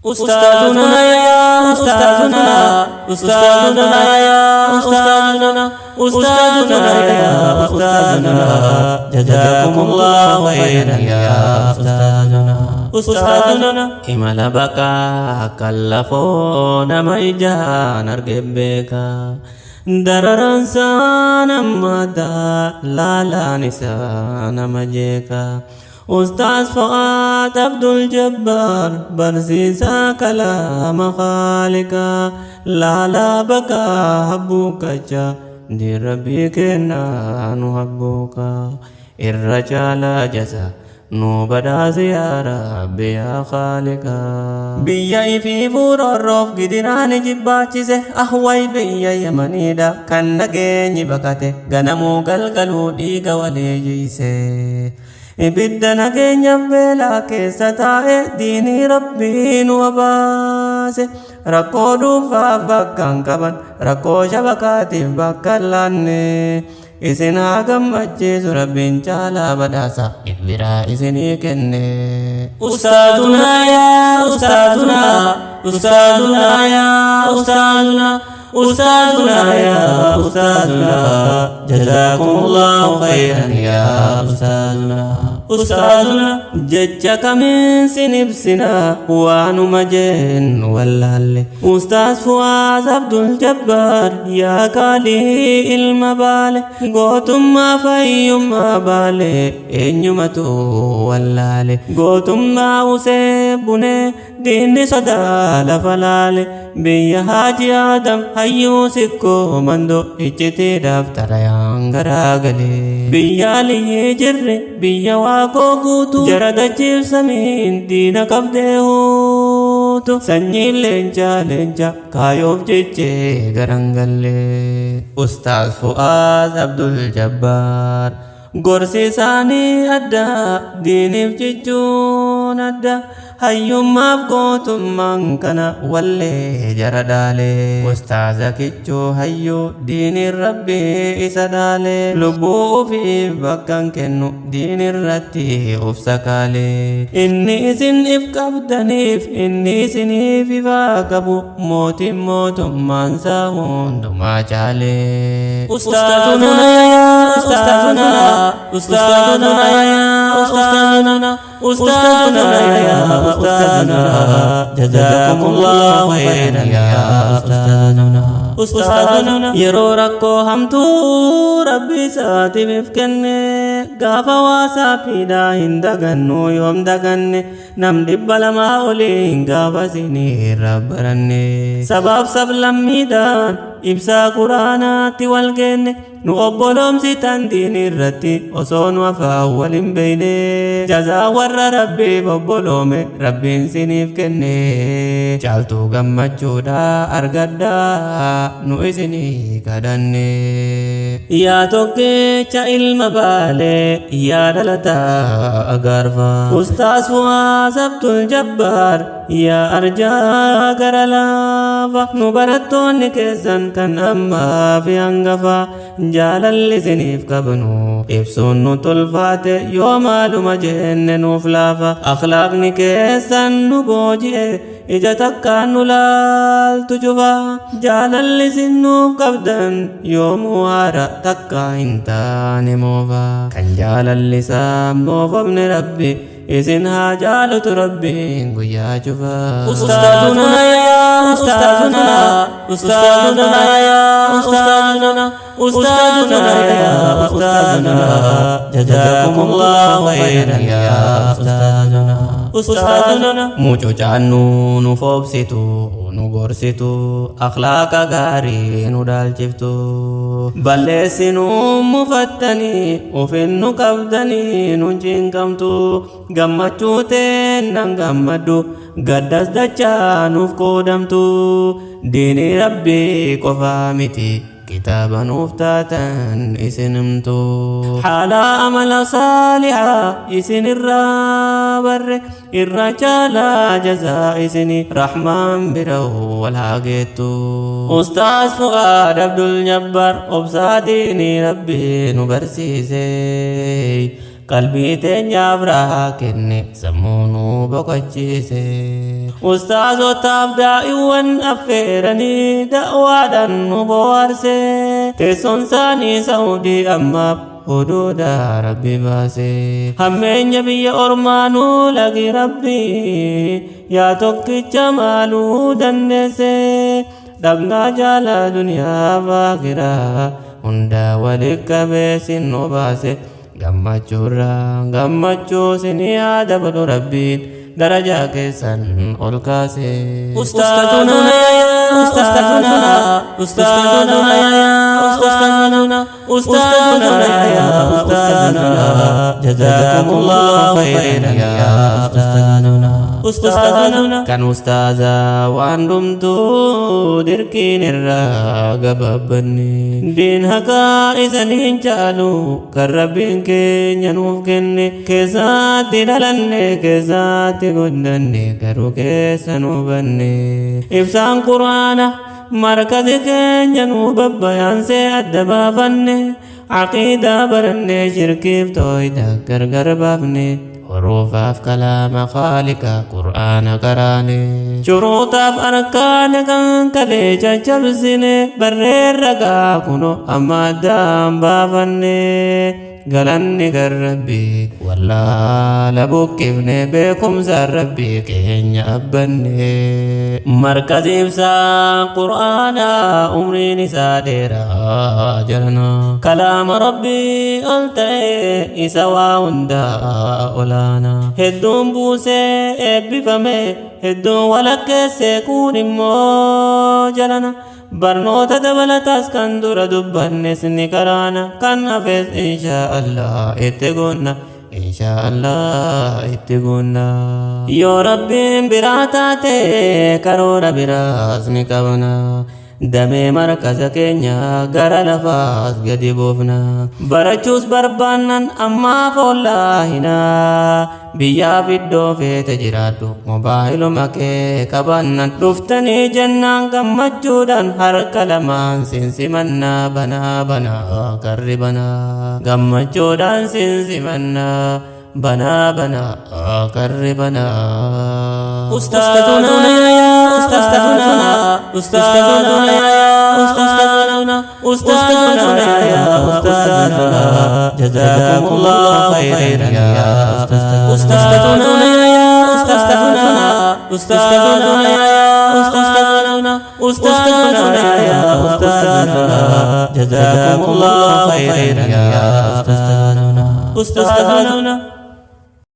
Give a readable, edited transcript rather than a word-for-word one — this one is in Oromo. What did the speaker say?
أستاذنا يا أستاذنا، أستاذنا يا أستاذنا، أستاذنا يا أستاذنا، جزاكم الله خيرا يا أستاذنا. أستاذنا imala baqaa kan lafoo nama ijaan arge beeka. Dararaan isaa nama addaa, laalaan isaa nama jeeka. Ustaaz Fu'aad Abdul Jabbaar, barsiisaa kalaama Khaaliqaa, laalaa baqaa habbuuqacha diin Rabbii kennaa nu habbuuqa. Irra caalaa jaza nu badhaase yaa Rabbi yaa Khaaliqa. Biyya ifii fuuroorroof gidiraan jibbaachise, ahway biyya Yamaniidha kan nageenyi baqate, ganamuu galgaluu dhiiga walii jiise. Ibidda nageenyaaf beelaa keessa taa'e diinii Rabbii nu abaase. Rakkoo dhuunfaaf bakka hin qaban, rakkoo shabakaatiif bakka hin laanne. Isin haa gammachiisu Rabbiin caalaa badhaasa if biraa isinii kenne. Ustaazunaa yaa ustaazunaa, ustaazunaa yaa ustaazunaa، أستاذنا يا أستاذنا، جزاكم الله خيرا يا أستاذنا. أستاذنا jecha kamiin sin ibsina, waanuma jennu wallaalle. Ustaaz Fu'aaz Abdul Jabbaar, yaa qaalii ilma Baale, gootummaa fayyummaa Baale eenyumatu wallaale. Gootummaa Usee Bunee diinni sodaa lafa laale. Biyya Haaji Adam hayyuu sikkoo mandoo iccitii daftara garaa galee. Biyya Aliyyee jirre, biyya Waaqoo Guutuu, jara dachiifsamiin diina qabdee huutu. Sanyiin leencaa leenca kaayoof jechee garangallee. Ustaaz Fu'aaz Abdul Jabbaar, gorsi isaanii adda, diiniif jechuun adda, hayyummaaf gootummaan kana wallee jara dhaalee. Ustaaza kichuu hayyuu diiniin Rabbii isa dhaalee, lubbuu ofiif bakka hin kennu, diin irratti uf sakaalee. Inni isin if qabdaniif, inni isiniif ifaa qabu, mootiin mootummaan isaa hundumaa caalee. أستاذنا يا أستاذنا، أستاذنا يا أستاذنا، أستاذنا يا أستاذنا، جزاكم الله خيرا يا أستاذنا. أستاذنا yeroo rakkoo hamtuu Rabbi isaatiif kenne, gaafa waasaappiidhaa hin dagannu, yoom daganne? Nam 200 oliin gaafa isinii baranne, sabaaf sablammiidhaan ibsaa Quraanaatti wal kenne. Nu obboloomsitan diin irratti osoo nu afaan wal hin beeyne. Jazaa warra Rabbiif obboloome Rabbiin siniif kenne. Caaltuu gammachuudha argadhaa, nu isinii kadhanne. Yaa tokkicha ilma Baalee, yaa dhalataa Agaarfaa, Ustaas Fu'aaz Abdul Jabbaar, yaa arjaa gara laafa, nu barattoonni keessan kan ammaa fi hangafa jaalalli isiniif qabnu ibsuun nu tolfaate, yoo maaluma jenne nuuf laafa. Akhlaaqni keessan nu booji'e, ija takkaan nu laaltu cufa. Jaalalli isin nuuf qabdan yoomuu haara, takka hin taane moofa. Kan jaalalli isaa moofamne Rabbi isin haa jaalatu, Rabbiin guyyaa cufa. أستاذنا يا أستاذنا، أستاذنا يا أستاذنا، أستاذنا يا أستاذنا، جزاكم الله خيرا يا أستاذنا. أستاذنا mucucaannuu nu foobsitu, nu gorsitu, akhlaaqa gaarii nu dhaalchiftu, balleessinuu mufattanii ufin nu qabdanii nu cinqamtu. Gammachuu teennan gammaddu, gaddas dachaa nuuf qoodamtu. Diinii Rabbii qofaa miti, kitaaba nuuf taatan isinimtu. Haala amala saalihaa isin irraa barre, irra caalaa jazaa isini Rahmaan bira wal haa geettu. Ustaaz Fu'aad Abdul Jabbaar, obsaa diinii Rabbii nu barsiise. Qalbii teenyaaf raahaa kenne, sammuu nu boqochiise. Ustaazotaaf daa'iwwan affeeranii da'waadhaan nu bohaarse. Teessoon isaanii Saudii ammaaf huduuda Rabbi baase. Hammeenya biyya ormaa nu lagi Rabbi, yaa tokkicha maaluu dandeesse. Dhabnaa jaala duniyaa faakiraa hunda walit qabee sin nu baase. Gammachuurraa gammachuu sinii haa dabalu Rabbiin darajaa keessan ol kaase. Ustaazuna ustaazuna ustaazuna ustaazuna ustaazuna ustaazuna jazakumullahu khairan ya ustaazuna. Ustaazuna kan ustaaza waan dhumtuu dirqiin irraa gabaabbanne. Diin haqaa isaniin caalu kan Rabbiin keenya nuuf kenne. Keessaatti dhalanne, keessaatti guddanne, garuu keessa nu banne. Ibsaan Quraana markazi keenya nu babbayaansee adda baafanne. Aqiidaa baranne, shirkiif tooyida gargar baafne. Huruufaaf kalaama khaaliqa Qur'aana qaraane. Shuruutaaf arkaana kan kalee caccabsine, barreerra gaa kuno amma addaan baafanne. Galanni kan Rabbii wallaala buqqifne, beekumsaan Rabbii keenya abbanne. Markazi ibsaa Qur'aanaa umriin isaa dheeraa jarana. Kalaama Rabbii ol ta'e isa waa hundaa olaana. Hedduun buusee eebbifame, hedduun walakkeessee, kuun immoo jalana. Barnoota dabalataas kan dura dubbannes ni karaana, kan hafes inshaa Allah itti goonna. Inshaa Allah itti goonna. Yoo Rabbiin biraa taate karoora biraas ni qabna. Damee markaza keenya gara lafaas gadi buufna. Barachuus barbaannan ammaaf ollaahinaa. Biyyaaf iddoo feete jiraadhu mobaayiluma kee qabaannan. Dhuftanii jennaan gammachuudhaan harka lamaan sinsimannaa, banaa banaa karri banaa. Gammachuudhaan sinsimannaa, banaa banaa karri banaa. Ustaazuna ustaazuna ustaazuna ustaazuna ustaazuna ustaazuna jazakumullahu khairan ya ustaazuna ustaazuna ustaazuna ustaazuna ustaazuna ustaazuna jazakumullahu khairan ya ustaazuna ustaazuna.